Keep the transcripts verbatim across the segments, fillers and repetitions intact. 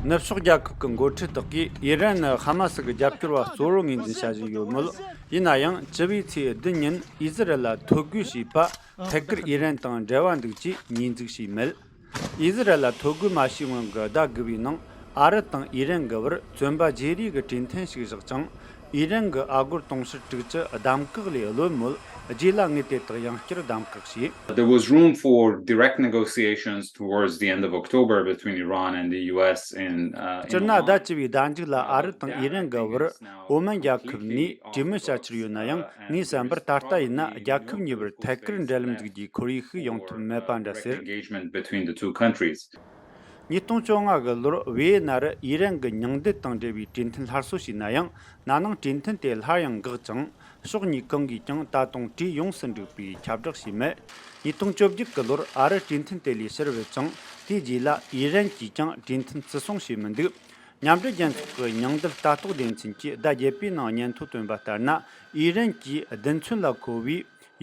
ནུབ་ཕྱོགས་རྒྱལ་ཁབ་ཀྱི་འགོ་ཁྲིད་དག་གིས་ཨི་རན་ནི་ཧ་མ་སི་གི་རྒྱབ་སྐྱོར་བ་གཙོ་བོར་ངོས་འཛིན་བྱ་བཞིན་ཡོད་མོད། ཡིན་ན་ཡང་བཅུ་བའི་ཚེས་བདུན་ཉིན་ཨི་ཟི་རལ་ལ་ཐོ་འགོད་བྱས་པ་ཐད་ཀར་ཨི་རན་དང་འབྲེལ་བ་འདུག་ཅེས་ཉེས་འཛུགས་བྱས་མེད། ཨི་ཟི་རལ་ལ་ཐོ་འགོད་མ་བྱས་སྔོན་གྱི་ཟླ་དགུ་པའི་ནང་ཨ་རི་དང་ཨི་རན་གྱི་བར་བཙོན་པ་བརྗེ་རེས་ཀྱི་གྲོས་མཐུན་ཞིག་བཞག་ཅིང་། ཨི་རན་གྱི་ཨ་སྒོར་དུང་ཕྱུར་དྲུག་ཅུ་གདམ་ག་ལས་ལོན་མོད། རྗེས་ལ་ངས་དེ་དག་ཡང་བསྐྱར་གདམ་ག་བྱས། There was room for direct negotiations towards the end of October between Iran and the U S in, uh, in སྤྱིར་ན་Oman. ཟླ་བཅུ་པའི་ཟླ་མཇུག་ལ་ཨ་རི་དང་ཨི་རན་གྱི་བར་ཨོ་མན་རྒྱལ་ཁབ་ནས་གྲོས་མོལ་བྱ་འཆར་ཡོད་ན་ཡང་། ངའི་བསམ་པར་ད་ལྟ་ཡིན་ན་རྒྱལ་ཁབ་གཉིས་བར་ཐད་ཀར་འབྲེལ་ལམ་འཛུགས་རྒྱུའི་ཁོར་ཡུག་ཞིག་ཡོང་ཐུབ་མེད་པ་འདྲ་ཟེར། Engagement between the two countries. ཉིས་སྟོང་བཅོ་ལྔ་གི་ལོར་ཝི་ཡེ་ན་རུ་ཨི་རན་གྱི་ཉིང་རྡུལ་དང་འབྲེལ་བའི་གྲོས་མཐུན་སླར་གསོ་བྱས་ན་ཡང་། ན་ནིང་གྲོས་མཐུན་དེ་སླར་ཡང་འགག་ཅིང་། ཕྱོགས་གཉིས་གང་གིས་ཀྱང་ད་དུང་གྲོས་ཡོངས་སུ་འགྲིག་པའི་ཁྱབ་བསྒྲགས་བྱས་མེད། ཉིས་སྟོང་བཅོ་བརྒྱད་ཀྱི་ལོར་ཨ་རི་གྲོས་མཐུན་དེ་ལས་ཕྱིར་བུད་ཅིང་། དེའི་རྗེས་ལ་ཨི་རན་གྱིས་ཀྱང་གྲོས་མཐུན་བརྩི་སྲུང་བྱས་མི་འདུག་མཉམ་འབྲེལ་རྒྱལ་ཚོགས་ཀྱི་ཉིང་རྡུལ་ལྟ་རྟོག་སྡེ་ཚན་གྱིས་ཟླ་བརྒྱད་པའི་ནང་སྙན་ཐོ་བཏོན་པ་ལྟར་ན། ཨི་རན་གྱིས་རྡུལ་ཚོན་ལ་མཁོ་བའི་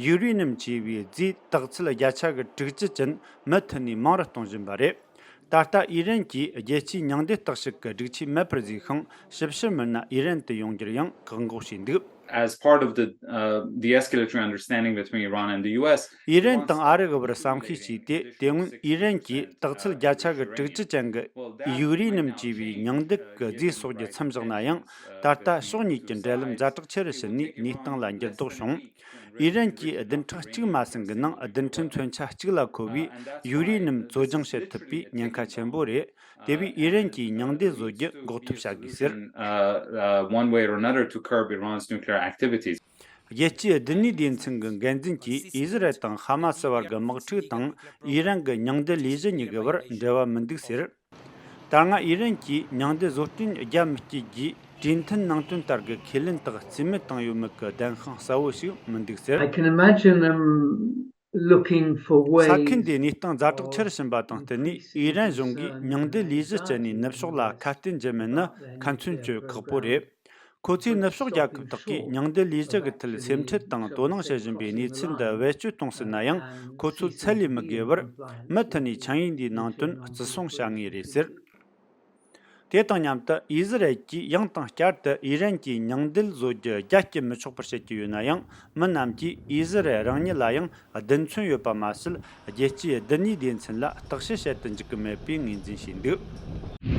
ཡུ་རེ་ནམ་ཅེས་པའི་རྫས་དག་ཚད་བརྒྱ་ཆ་གི་དྲུག་ཅུ་ཅན་མུ་མཐུད་ནས་མང་རུ་གཏོང་བཞིན་པ་རེད། ད་ལྟ་ཨི་རན་གྱིས་རྒྱལ་སྤྱིའི་ཉིང་རྡུལ་བརྟག་ཞིབ་ཀྱི་སྒྲིག་ཆས་མེད་པར་བཟོས་ཤིང་། ཞིབ་བཤེར་མི་སྣ་ཨི་རན་དུ་ཡོང་རྒྱུར་ཡང་བཀག་འགོག་བྱས་འདུག As part of the, uh, de-escalatory understanding between Iran and the U S, ཨི་རན་དང་ཨ་རི་གི་བར་བསམ་ཤེས་བྱས་ཏེ། དེ་སྔོན་ཨི་རན་གྱིས་དག་ཚད་བརྒྱ་ཆ་གི་དྲུག་ཅུ་ཅན་གྱི་ཡུ་རེ་ནམ་ཅེས་པའི་ཉིང་རྡུལ་གྱི་རྫས་སོགས་ཀྱི་མཚམས་བཞག་ན་ཡང་། ད་ལྟ་ཕྱོགས་གཉིས་ཀྱི་འབྲེལ་ལམ་ཛ་དྲག་ཆེ་རུ་ཕྱིན་ནས་གནས་སྟངས་ལ་འགྱུར་ལྡོག་བྱུང་། ཨི་རན་གྱིས་བདུན་ཕྲག་གཅིག་མ་ཟིན་གྱི་ནང་རྡུལ་ཕྲན་མཚོན་ཆ་གཅིག་ལ་མཁོ་བའི་ཡུ་རེ་ནམ་བཙོ་སྦྱོང་བྱེད་ཐུབ་པའི་ཉེན་ཁ་ཆེན་པོ་རེད། དེ་བས་ཨི་རན་གྱིས་ཉིང་རྡུལ་བཟོ་རྒྱུ་འགོག་ཐབས་བྱ་དགོས་ཟེར། Uh, uh, one way or another to curb Iran's nuclear activities. རྒྱལ་སྤྱིའི་རྡུལ་སྣེའི་སྡེ་ཚན་གྱི་འགན་འཛིན་གྱིས་ཨི་ཟི་རལ་དང་ཧ་མ་སི་བར་གྱི་དམག་འཁྲུག་དང་། ཨི་རན་གྱི་ཉིང་རྡུལ་ལས་གཞི་གཉིས་ཀྱི་བར་འབྲེལ་བ་མི་འདུག་ཟེར། ད་སྔ་ཨི་རན་གྱིས་ཉིང་རྡུལ་བཟོ་སྐྲུན་རྒྱ་མི་སྐྱེད་རྒྱུའི་གྲོས་མཐུན་ནང་དོན་ལྟར་གྱི་ཁས་ལེན་དག་རྩིས་མེད་བཏང་ཡོད་མེད་ཀྱི་བདེན་དཔང་གསལ་བོ་ཞིག་མི་འདུག་ཟེར། I can imagine them looking for ways ས་ཁུལ་འདིའི་གནས་སྟངས་ཛ་དྲག་ཆེ་རུ་ཕྱིན་པ་དང་བསྟུན་ནས། ཨི་རན་གཞུང་གིས་ཉིང་རྡུལ་ལས་གཞི་སྤྱད་ནས་ནུབ་ཕྱོགས་ལ་ཁ་གཏད་འཇལ་མིན་ནི་ཁ་མཚོན་གཅོད་ཁག་པོ་རེད། ཁོ་ཚོས་ནུབ་ཕྱོགས་རྒྱལ་ཁབ་དག་གིས་ཉིང་རྡུལ་ལས་གཞི་གི་ཐད་སེམས་ཁྲལ་དང་དོ་སྣང་བྱེད་བཞིན་པའི་གནས་ཚུལ་འདི་བེད་སྤྱོད་གཏོང་སྲིད་ན་ཡང་། ཁོ་ཚོས་ཚད་ལས་མི་བརྒལ་བར་མུ་མཐུད་ནས་ཆིངས་ཡིག་འདིའི་ནང་དོན་བརྩི་སྲུང་བྱ་ངེས་རེད་ཟེར། དེ་དང་མཉམ་དུ་ཨི་ཟི་རལ་གྱིས་ཡང་དང་བསྐྱར་དུ་ཨི་རན་གྱིས་ཉིང་རྡུལ་བཟོ་རྒྱུ་རྒྱ་སྐྱེད་མི་ཆོག་པར་བཤད་ཀྱི་ཡོད་ན་ཡང་། མི་རྣམས་ཀྱིས་ཨི་ཟི་རལ་རང་ཉིད་ལ་ཡང་རྡུལ་མཚོན་ཡོད་པ་མ་ཟད། རྒྱལ་སྤྱིའི་རྡུལ་སྣེའི་སྡེ་ཚན་ལ་བརྟག་དཔྱད་བྱེད་དུ་འཇུག་གི་མེད་པའི་ངོས་འཛིན་བྱས་འདུག